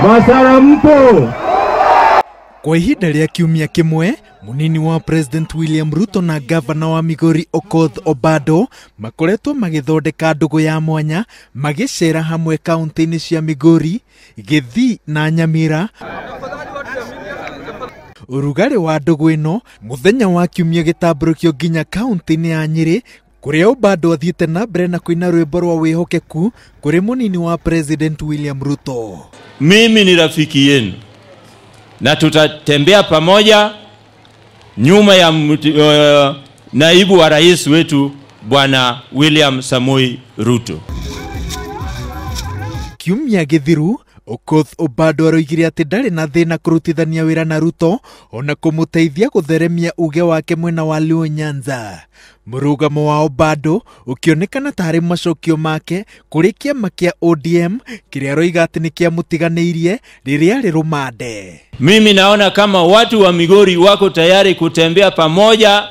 Masara mpo? Kwa ihinda rĩa kiumia kĩmwe, mũnini wa President William Ruto na gavana wa Migori Okoth Obado makoretwo magĩthondeka ndũgũ ya mwanya magĩcera hamwe kaunti-inĩ cia Migori, Gĩthii na Nyamira. Ũrugarĩ wa ndũgũ ĩno mũthenya wa kiumia gĩtambũrũkio nginya kaunti-inĩ ya Nyĩrĩ kũrĩa Obado athiĩte na mbere na kũina rwĩmbo rwa wĩhokeku kũrĩ mũnini wa President William Ruto. Mimi ni rafiki yenu na tutatembea pamoja nyuma ya naibu wa rais wetu Bwana William Samoei Ruto. Kiumia gĩthiru Okoth Obado aroigire atĩ ndarĩ na thĩna kũrutithania wĩra na Ruto ona kũmũteithia gũtheremia uge wake mwena wa Luo Nyanza. Mũrũgamo wa Obado ũkĩonekana tarĩ macokio make kũrĩ kĩama kĩa ODM kĩrĩa aroiga atĩ nĩ kĩamũtiganĩirie rĩrĩa arĩ rũmande. Mimi naona kama watu wa Migori wako tayari kutembea pamoja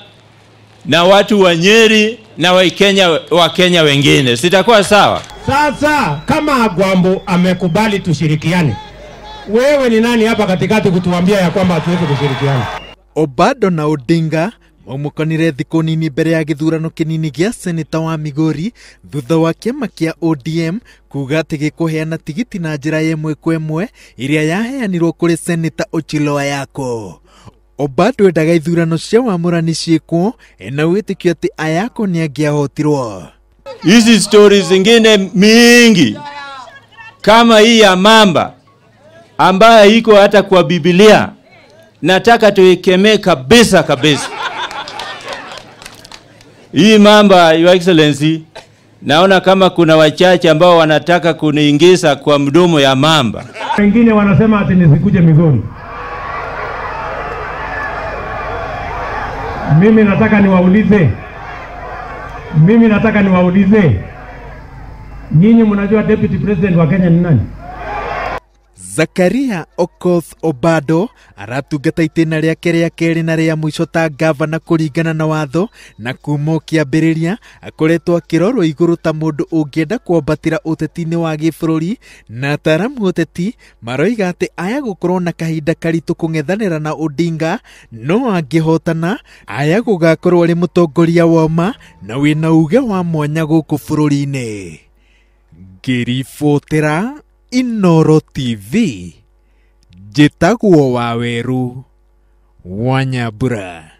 na watu wa Nyeri na wa Kenya wengine. Sitakuwa sawa? Sasa kama Agwambo amekubali tushirikiane, wewe ni nani hapa katikati kutuambia ya kwamba hatuwezi kushirikiana? Obado na Odinga maumukanire thikũ nini mbere ya gĩthurano kĩnini gĩa seneta wa Migori thutha wa kĩama kĩa ODM kuga atĩ gĩkũheana tigiti na njĩra ya ĩmwe kwa ĩmwe ĩrĩa yaheanirwo kũrĩ seneta Ochilo Ayako. Obado endaga ithurano cia wamũrani ciĩkwo ena wĩtĩkio atĩ Ayako nĩangĩahotirwo. Hizi stories zingine mingi kama hii ya mamba ambayo iko hata kwa Biblia, nataka tuikemee kabisa kabisa. Hii mamba, Your Excellency, naona kama kuna wachache ambao wanataka kuniingiza kwa mdomo ya mamba. Wengine wanasema ati nisikuje Migori. Mimi nataka niwaulize. Mimi nataka niwaulize. Nyinyi mnajua Deputy President wa Kenya ni nani? Zakaria Okoth Obado aratungata itĩna rĩake rĩa kerĩ na rĩa mũico ta gavana kũringana na watho na kuma kĩambĩrĩria akoretwo akĩrorwo igũrũ ta mũndũ ũngĩenda kwambatĩra ũteti-inĩ wa gĩbũrũri, na ataaramu ũteti maroiga atĩ aya gũkorwo na kahinda karitũ kũng'ethanĩra na Odinga, no angĩhotana aya gũgakorwo arĩ mũtongoria wa ma na wĩna uge wa mwanya gũkũ bũrũri-inĩ. Ngĩribotera Inoro TV, njĩtagwo Waweru wa Nyambura.